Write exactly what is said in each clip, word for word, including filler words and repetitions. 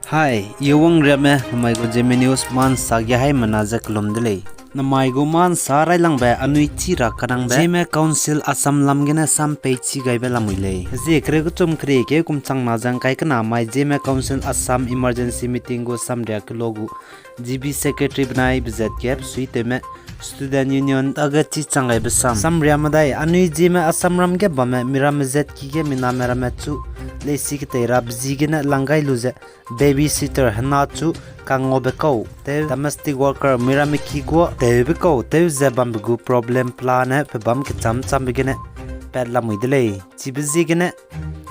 Hai, i wang riame, namai gu Zeme News ma nsa ge haimena ze kelum de lei. Namai gu ma nsa railangbe anui chi ra kanangbe Zeme Council Assam lam gene sam peichi gaibe lamui lei. Zie kereu kechum kerie keu kum changna ze ngkai kena mai Zeme Council Assam Emergency Meeting gu samria kelo gu G B Secretary benai bezat ge besuitewme Student Union dage chi chang gaibe sam. Samria medai, anui Zeme Assam ram ge bamme miramme zat ki ge miname ramme chu leisi ketei ra bezi gene lang gai lu ze babysitter hena chu kangaube kau tew, domestic worker miramme ki gua tewbe kau tew ze bambe gu problem pelane pebâm kechâm châmbe gene pat lamui de lei. Chibe ziegene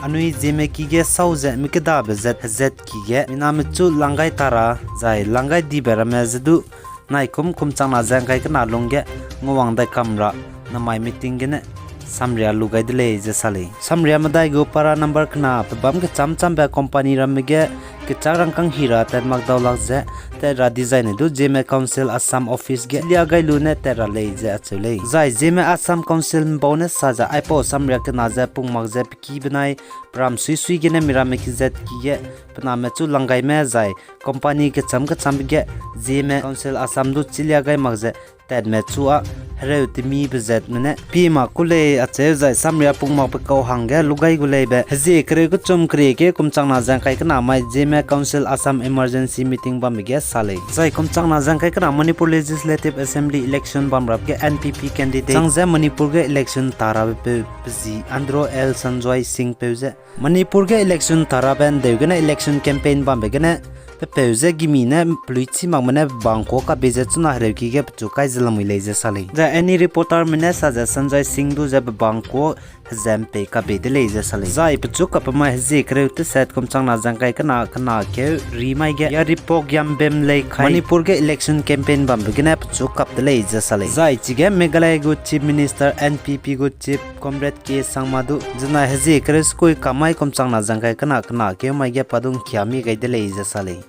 anui Zeme ki ge sau ze mi kedabe zat hezat ki ge miname chu lang gai ta ra, zai lang gai dibe ramme ze du naikum kum changna ze ngkai kena lungge nguawang dai kam ra namai meeting gene samria lu gai de lei ze sa lei. Samria medai gu para number kena pebâm kechâm châmbe company ramme ge kechâk rangkâng hi ra tat mak dau lak ze tat ra dezaine du Zeme Council Assam office ge lia gai lu ne tat ra lei ze acheu lei. Zai Zeme Assam Council mbau ne sa ze aipau samria kena ze pung mak ze peki benai peram sui sui gene miramme ki zat ki ge pename chu lang gaime zai company kechâm kechâmbe ge Zeme Council Assam du chilia gai mak ze tatme chu â hereu temi bezatme ne pie mak ku lei acheu zai samria pung makbe kau hangge lu gai gu leibe hezie kereu kechum kerie keu kum changna ze ngkai kena mai Zeme Council Assam Emergency Meeting bambe ge sa lei. Zai kum changna ze ngkai kena Manipur Legislative Assembly election bam rabe ge N P P candidate chang ze Manipur ge election ta rabe peu pezi Andrew L Sanjoy Singh peu ze Manipur ge election ta rabe ndeu gene election campaign bambe gene pepeu ze gimi ne pelui chî makme ne bang kuâ kabe ze chuna hereuki ge pechu kai ze lamui lei ze sa lei. Zai any reporterme ne sa ze Sanjoy Singh du ze pebang kuâ hezam pei kabe de lei ze sa lei. Zai pechu kape mai hezie kereu tesat kum changna ze ngkai kena kena keu ri mai ge Yairipok Yambem Leikhai Manipur ge election campaign bambe gene pechu kap de lei ze sa lei. Zai chige Meghalaya gu Chief Minister N P P gu Chief Comrade K Sangma du zenai hezie kereu sekui kamai kum changna ze ngkai kena kena keu mai ge padung kiami gai de lei ze sa lei.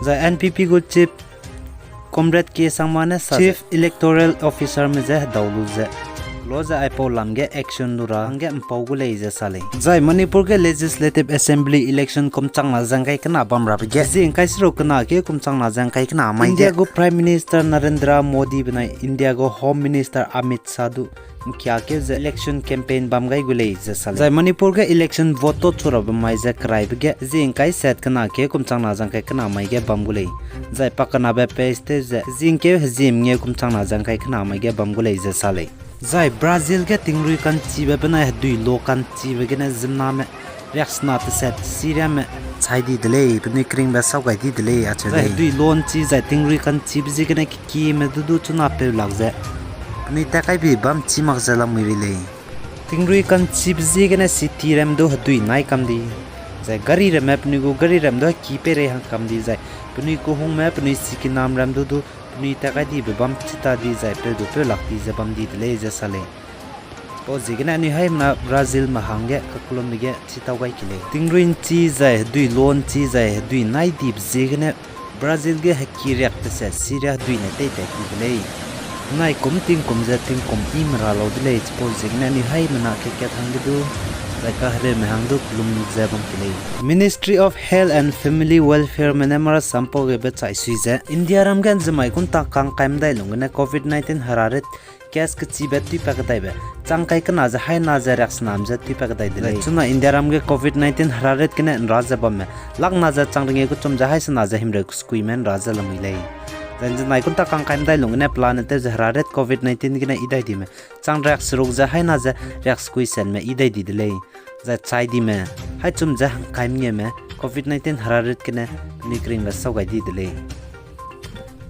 Zai N P P gu Chief Comrade K Sangma ne sa Chief Electoral Officerme ze hedau lu ze lo ze aipau lam ge action lu ra hangge mpau gu lei ze sa lei. Zai Manipur ge Legislative Assembly election kum changna ze ngkai kena bam rabe ge zie ngkai seruk kena keu kum changna ze ngkai kena mai ge India gu Prime Minister Narendra Modi benai India gu Home Minister Amit Shah du ngkiakeu ze election campaign bam gai gu lei ze sa lei. Zai Manipur ge election vote to chu rabe mai ze keraibe ge zie ngkai sat kena keu kum changna ze ngkai kena mai ge bam gu lei. Zai pakenabe page tew ze zie ngkeu hezie mengeu kum changna ze ngkai kena mai ge bam gu lei ze sa lei. Zai Brazil ge tingrui ka'nchibe benai hedui lo ka'nchibe gene ziemmename riaksena tesat siriame chai di de lei, penui keringbe sau gai di de lei acheu lei. Hedui lo ’nchi zai tingrui ka'nchibe ziegene kekieme du du chuna peu lak ze penui tat kaibi bam chî mak ze lamui ri lei. Tingrui ka'nchibe ziegene city ram du hedui nai kam di, zai gari ramme penui gu gari ram du heki peirei hang kam di, zai penui kehungme penui sikinam ram du du penui tat kai dibe bam chi ta di, zai peu du peu lak di ze bam di de lei ze sa lei. Pau ziegene anui haimena Brazilme hangge kakellumbe ge chitau gai ki lei. Tingrui ’nchi zai hedui lo ’nchi zai hedui nai dibe ziegene Brazil ge heki riak tesat siria hedui ne teitat di de lei. Naikum tingkum ze tingkum i mera lau de lei, chipau ziegene anui haimena kat-kat hangge du, zai kahereume hang du kellum ze bam ki lei. Ministry of Health and Family Welfareme ne marasam pau gebe chai sui ze India ram ge ’nzemai kunta kangkai medai lung gene covid nineteen herarit case kechibe tuipa kedaibe chang kai kena ze haina ze riaksenam ze tuipa kedai de lei. Chuna India ram ge covid nineteen herarit gene ’nra ze bamme lakna ze chang rengeu kechum ze haisena ze himreu kesekuime ’nra ze lamui lei. Zai ’nzenai kunta kangkai medai lung gene pelane tew ze herarit covid nineteen gene i dai dime chang riakseruk ze haina ze riaksekui senme i dai di de lei. Zai chai dime haichum ze hangkai mengeume covid nineteen herarit gene penui keringbe sau gai di de lei.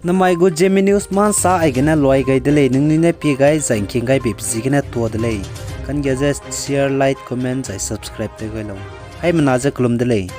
Namai gu Zeme News ma nsa aigene luai gai de lei, ningnui ne pie gai zai ngking gai beibe ziegene tuâ de lei. Kangge ze share, like, comment zai subscribe tew gai lau. Haimena ze kellum de lei.